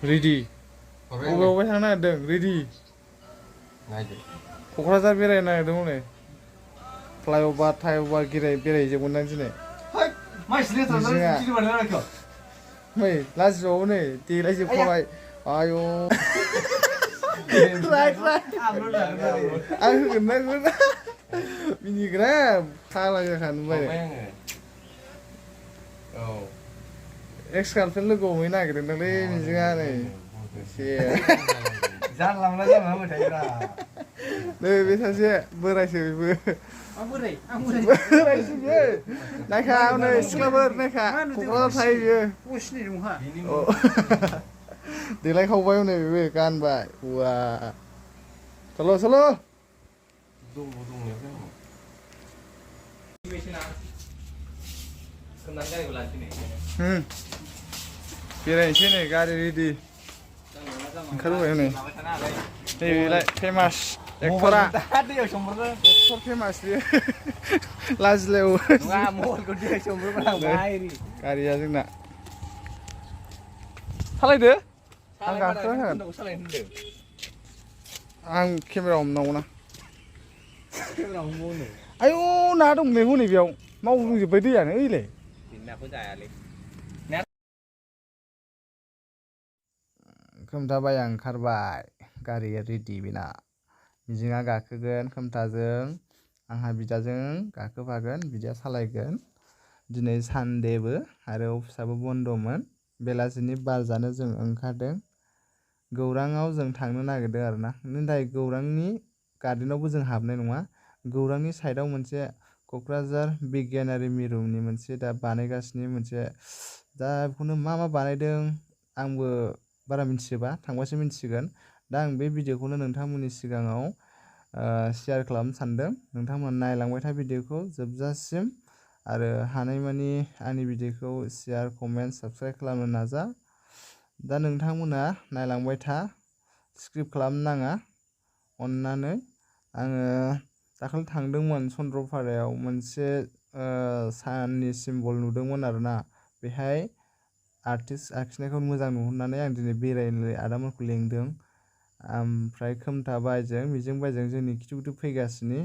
Ready बबेयावबो थांनो नागिरदों ready Kokrajhar बेरायनो नागिरदों हनै फ्लाइअभार थाइअभार बेरायजोबगोन आं दिनै मै लाजिबावो नै देलायजोबखाबाय आयौ आं होगोन ना होगोन मिनिग्रा फाग्ला जाखानो बाय एक्स गार्लफ्रेन्ड लोगो हमहैनो नागिरदोंलै मिजिङा नै जानला मोनला जानला होनबाय थायोब्रा नै बे सासे बोरायसो बेबो बोरायसो बियो नायखा हनै सिख्लाफोर नायखा क'क्राझार थायो बियो देलायखावबाय हनै बेबो गानबाय वा सल' सल' बेरायनोसै नै गारि रेडि ओंखारबोबाय हनै नैबेलाय फेमास एक्टरा एक्टर फेमास बेयो लाजिलायौ गारिया जोंना सालायदो आं गाखोना होगोन आं केमेरा हमनांगौना आयौ ना दं नै हनै बेयाव मावजोब्बाय दैयानो ओइलाय खोमथाबाय आं ओंखारबाय गारिया रेडि बेना मिजिङा गाखोगोन खोमथाजों आंहा बिदाजों गाखोफागोन बिदाया सालायगोन दिनै सानडेबो आरो अफिसाबो बन्द'मोन बेलासिनि बार जानो जों ओंखारदों गौराङाव जों थांनो नागिरदों आरोना नाथाय गौरांनि गार्डेनावबो जों हाबनाय नङा गौरांनि साइडआव मोनसे क'क्राझार बिगियानारि मिरुनि मोनसे दा बानायगासिनो मोनसे दा बेखौनो मा बानायदों आंबो बारा मिथिजोबा थांबासो मिथिसिगोन दा आं बे भिडिअखौनो नोंथांमोननि सिगाङाव शेयार खालामनो सानदों नोंथांमोना नायलांबाय था भिडिअखौ जोबजासिम आरो हानायमानि आंनि भिडिअखौ शेयार कमेन्ट साबस्क्राइब खालामनो नाजा दा नोंथांमोना नायलांबाय था स्क्रिप्ट खालामनो नाङा अन्नानै आङो दाखालि थांदोंमोन चन्द्रपारायाव मोनसे साननि सिम्बल नुदोंमोन आरोना बेहाय आर्टिस्ट आखिनायखौ मोजां नुहुरनानै आं दिनै बेरायनो आदामोनखौ लेंदों ओमफ्राय खोमथा बायजों मिजिं बायजों जोंनि खिथु खिथु फैगासिनो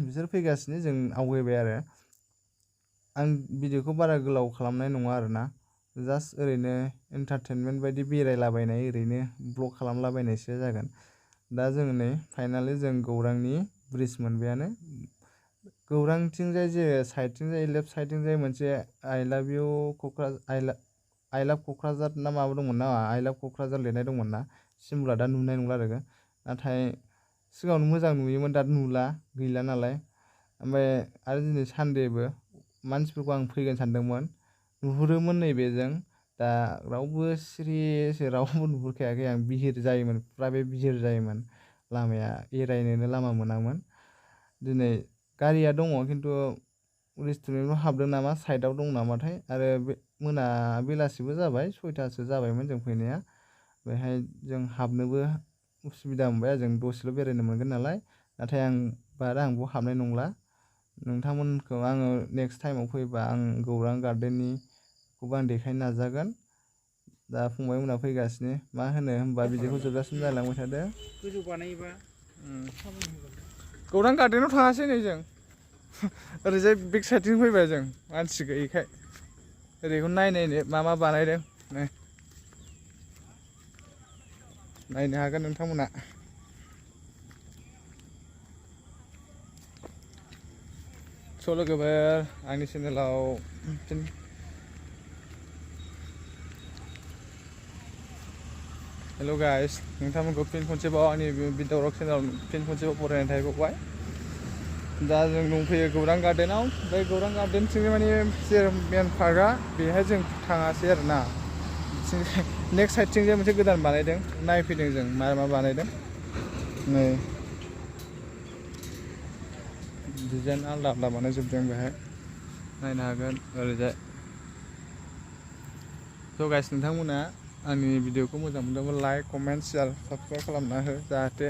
बिसोर फैगासिनो जों आवगायबाय आरो आं भिडिअखौ बारा गोलाव खालामनाय नङा आरोना जास्ट ओरैनो एन्टारटेनमेन्ट बायदि बेरायलाबायनाय ओरैनो ब्लग खालामलाबायनायसो जागोन दा जों नै फाइनालि जों गौरांनि ब्रिज मोनबायानो गौरांथिंजाय जे साइडथिंजाय लेफ्ट साइडथिंजाय मोनसे आइ लाभ क'क्राझार ना माबा दंमोन ना आइ लाभ क'क्राझार लिरनाय दंमोन ना सिम्बला दा नुनाय नंला आरो नाथाय सिगाङावनो मोजां नुयोमोन दा नुला गैला नालाय ओमफ्राय आरो दिनै सानडेबो मानसिफोरखौ आं फैगोन सानदोंमोन नुहुरोमोन नैबेजों दा रावबो सिरिसो रावबो नुहुरखायाखै आं बिहिर जायोमोन फुरा बे बिहिर जायोमोन लामाया एरायनोनो लामा मोनामोन दिनै गारिया दङ खिन्थु रेस्टुरेन्टआव हाबदों नामा साइडआव दं नामाथाय आरो बेलासिबो जाबाय 6थासो जाबायमोन जों फैनाया बेहाय जों हाबनोबो उसुबिदा मोनबाय जों दसेल' बेरायनो मोनगोन नालाय नाथाय आं बारा हाबनाय नंला नोंथांमोनखौ आङो नेक्स्ट टाइमाव फैबा आं गौरां गार्डेननिखौबो आं देखायनो नाजागोन दा फंबायमोनहा फैगासिनो मा होनो होनबा बिदिखौ जोबजासिम जालांबाय थादो गोजौ बानायोबा गौरां गार्डेनाव थाङासै नै जों ओरैजाय बेक साइडथिं फैबाय जों मानसि गैयैखाय ओरैखौ नायनो मा बानायदों नायनो हागोन नोंथांमोना स' लोगोफोर आंनि चेनेलाव हेल' गाइस नोंथांमोनखौ फिन खनसेबाव आंनि बिरदाव चेनेलाव फिन खनसेबाव बरायनाय थाहैबावबाय दा जों दंफैयो गौरां गार्डेनाव बे गौरां गार्डेनथिं माने जेराव मेन पार्कआ बेहाय जों थाङासै आरोना नेक्स्ट साइडथिंजाय मोनसे गोदान बानायदों नायफैदों जों मा बानायदों नै डिजाइन आलदा आलदा बानायजोबदों बेहाय नायनो हागोन ओरैजाय स' गाइस नोंथांमोना आंनि भिडिअखौ मोजां मोनदोंबा लाइक कमेन्ट शेयार साबस्क्राइब खालामना हो जाहाथे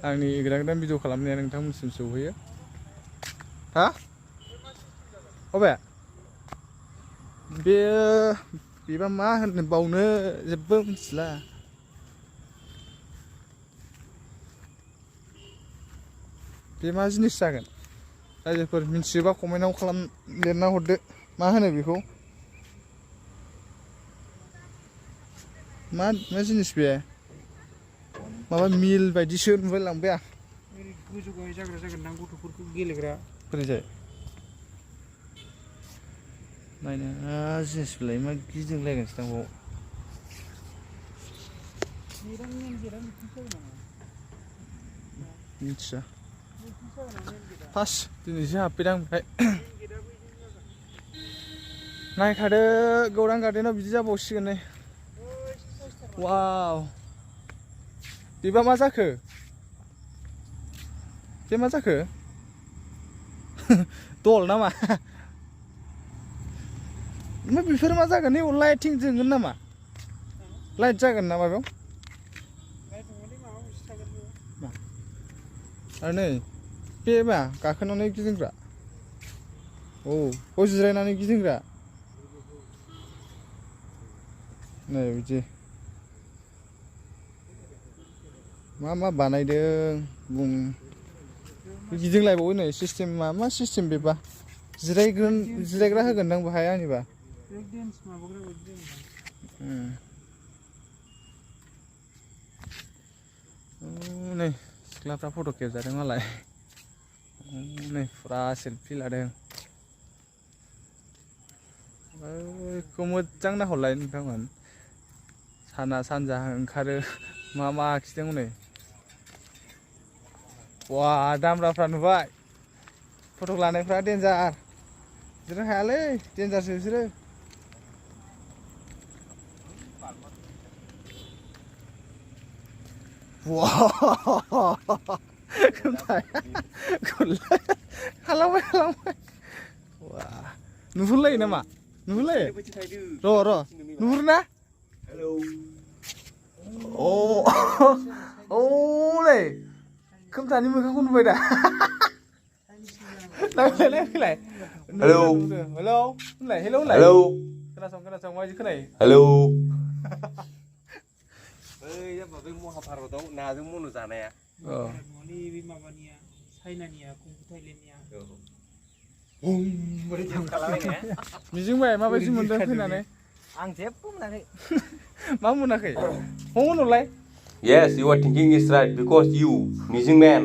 आंनि गोदान भिडिअ खालामनाया नोंथांमोनसिम सौहैयो हा अबे बेबा मा होनो बावनो जेबो मिथिला बे मा जिनिस जागोन रायजोफोर मिथियोबा कमेन्टआव लिरना हरदो मा होनो बेखौ मा जिनिस बे माबा मिल बायदिसो नुबाय लांबाय आं गोजौ गाहाय जाग्रा जागोन ना गथ'फोरखौ गेलेग्रा बोरैजाय नायनो जिनिस बिलाय मा गिदिंलायगोनसो दां बाव मिथिया फार्स्ट दिनैसो हाबफैदां ओमफ्राय नायखादो गौरां गार्डेनाव बिदि जाबावसिगोन नै वाव बेबा मा जाखो बे मा जाखो दल नामा ओमफ्राय बेफोर मा जागोन नै लाइटिं जोंगोन नामा लाइट जागोन नामा बेयाव आरो नै बे मा गाखोनानै गिदिंग्रा औ जिरायनानै गिदिंग्रा नै बिदि मा बानायदों बुं गिदिंलायबावो नै सिस्टेम मा सिस्टेम बेबा जिरायग्रा होगोनदां बाहाय आंनिबा नै सिख्लाफ्रा फट' खेबजादों मालाय नै फुरा सेल्फि लादों बेखौ मोजां नाहरलाय नोंथांमोन साना सानजाहा ओंखारो मा आखिदों नै वा दामराफ्रा नुबाय फट' लानायफ्रा देन्जार बिसोरो हायालै देन्जारसो बिसोरो खालामबाय वा नुहुरलायो नामा नुहुरलायो र' नुहुरना नै खोमथानि मोखांखौ नुबाय दा नायफैलाय हेलौ होनलाय हेलौ खोनासं माबायदि खोनायो हेलौ बै जाबा बे महाभारतआव नाजों मनु जानाया बे माबानिया चाइनानिया कुंफु थाइलेण्डनिया मिजिंबाय माबायदि मोनदों फैनानै आं जेबो मोनाखै मा मोनाखै होनहरलाय Yes, you are thinking is right because you missing man.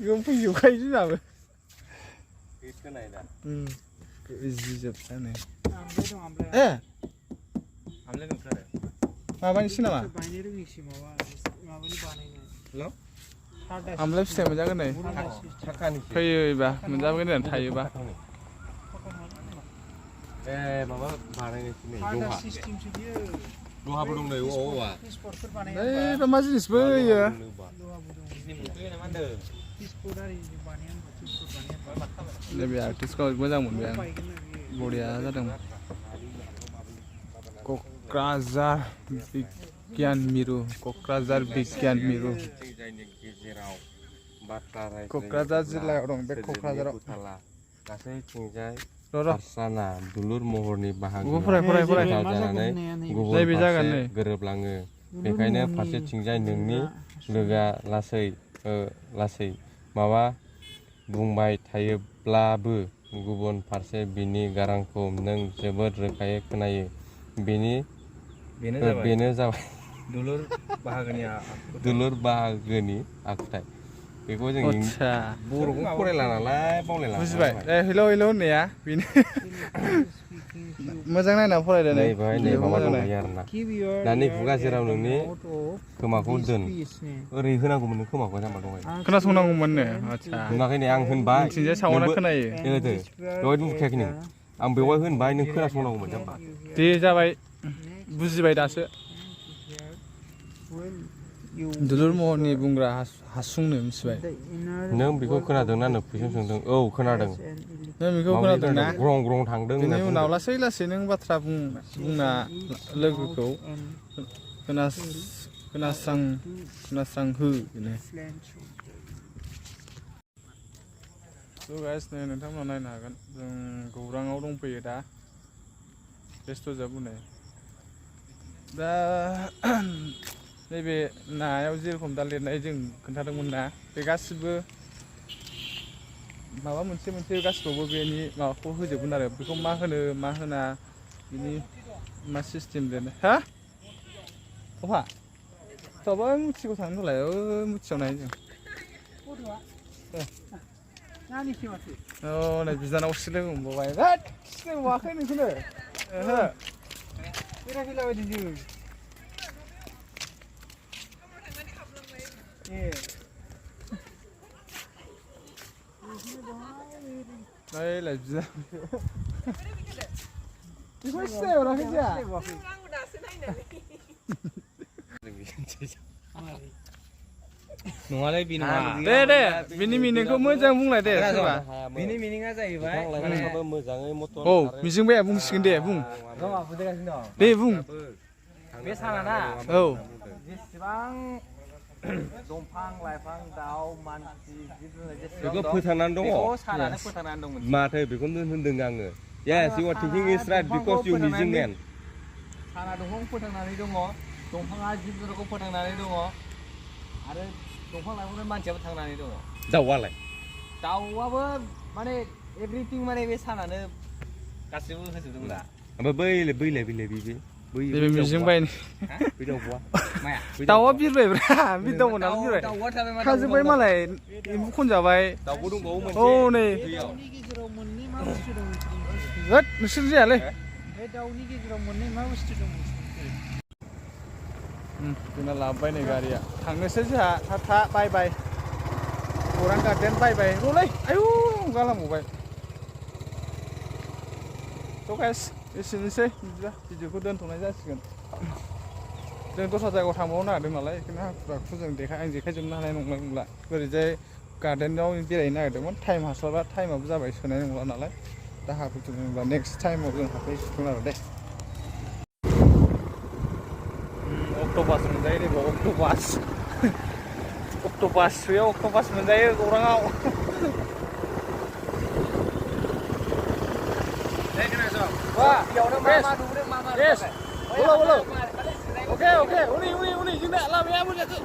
Gồm phải nhiều khay chứ nào vậy? Cái này là. Gì dập sao này? Ê, Am lên được rồi. Mà bạn xin nào à? Hello? Am lên xem mà ra cái này. Thay bà, mình ra cái này thay bà. Ê, mà Banaigasini Doha. Doha bodong này ô à? Đấy, nó mà gì vậy giờ? Đây bây giờ artist có mới ra một miếng body ra đồng. Kokrajhar Bigyan Miru, Kokrajhar Bigyan Miru. Kokrajhar जिल्ला दं बे क'क्राझाराव. गासै थिंजाय र' साना दुलुर महरनि बाहागो फराय जानानै गुबुन फारसे गोरोबलाङो बेखायनो फारसेथिंजाय नोंनि लोगोआ लासै माबा बुंबाय थायोब्लाबो गुबुन फारसे बिनि गारांखौ नों जोबोद रोखायै खोनायो बेनो जाबाय दुलुर बाहागोनि आखुथाय बेखौ जों बर'खौ फरायला नालाय बावलायला बुजिबाय हेलौ होननाया बेनो मोजां नायना फरायदो नै बेवहाय नै माबा दंखायो आरोना दानि खुगा जेराव नोंनि खोमाखौ दोन ओरै होनांगौमोन नों खोमाखौ जाम्बा दंखायो खोनासंनांगौमोन नो आच्छा नुवाखै नै आं होनबाय नोंथिंजाय सावना खोनायो बेवहाय नुखायाखै नों आं बेवहाय होनबाय नों खोनासंनांगौमोन जाम्बा दे जाबाय बुजिबाय दासो दुलुर महरनि बुंग्रा हासुंनो मिथिबाय नों बेखौ खोनादोंना नों कुइसन सोंदों औ खोनादों नों बेखौ खोनादोंना ग्रं थांदों बेनि उनाव लासै नों बाथ्रा बुंना लोगोखौ खोनासंहो बेनो So guys, नै नोंथांमोना नायनो हागोन जों गौराङाव दंफैयो दा बेस्थ' जाबोनाय दा नैबे नायाव जेरखम दा लिरनाय जों खोन्थादोंमोन ना बे गासिबो माबा मोनसे गासिबावबो बेनि माबाखौ होजोबगोन आरो बेखौ मा होनो मा होना बिनि मा सिस्टेम लिरनाय हा अहा थ'बा मुथिखौ थांनो होलाय मुथियाव नाय जों नै बिदानावसो लोगो मोनबावबाय होद सिनायबावाखै नोंखौनो ओहो बेरायफैलाबायदों जों नायलाय बिदा बेखौ सिनायहराखै जोंहा नङालै बि नङा दे बिनि मिनिंखौ मोजां बुंलाय दे सोरबा बिनि मिनिङा जाहैबाय मोजाङै मटन औ मिजिंबाया बुंसिगोन दे बुं दे बुं बे सानाना औ जेसेबां दंफां लाइफां दाउ मानसि जिब जुनार बेखौ फोथांनानै दङ बेखौ सानानो फोथांनानै दंमोन माथो बेखौनो होनदों आङो yes you are thinking is right because you missing man साना दंफां फोथांनानै दङ दंफाङा जिब जुनारखौ फोथांनानै दङ आरो दंफां लाइफांनि मानसियाबो थांनानै दङ दाउआलाय दाउआबो माने एभ्रिथिं माने बे सानानो गासिबो होजोबदों दा ओमफ्राय बैलाय बै मिजिंबाय बै दाउआ माया दाउआ बिरबायब्रा बे दाउनाबो बिरबाय दाउआ थाबाय मा खाजोब्बाय मालाय एम्फौ खनजाबाय दाउबो दंबावो औ मोनसे नै दाउनि गेजेराव मोननै मा बुस्थु दं होद नोंसोर जायालै बे दाउनि गेजेराव मोननै मा बुस्थु दं जोंना लाबोबाय नै गारिया थांनोसै जोंहा था बाय बाय गौरां गार्डेन बाय बाय र'लै आयु गालांबावबाय थ' गाइस एसेनोसै बिदिबा भिडिअखौ दोनथ'नाय जासिगोन जों दस्रा जायगायाव थांबावनो नागिरदों नालाय बेखायनो हाखु दाखु जों आं देखायजोबनो हानाय नंला ओरैजाय गार्डेनाव बेरायनो नागिरदोंमोन टाइम हास्लाबा टाइमाबो जाबाय सोनाय नंला नालाय दा हाखुखौ होनबा नेक्स्ट टाइमाव जों हाबफैसिगोन आरो दे अक्ट'पास मोनजायो दे अक्ट'पास सुयो अक्ट'पास मोनजायो गौराङाव Yes. Boleh. Oke. Uni. Juga lah, ya,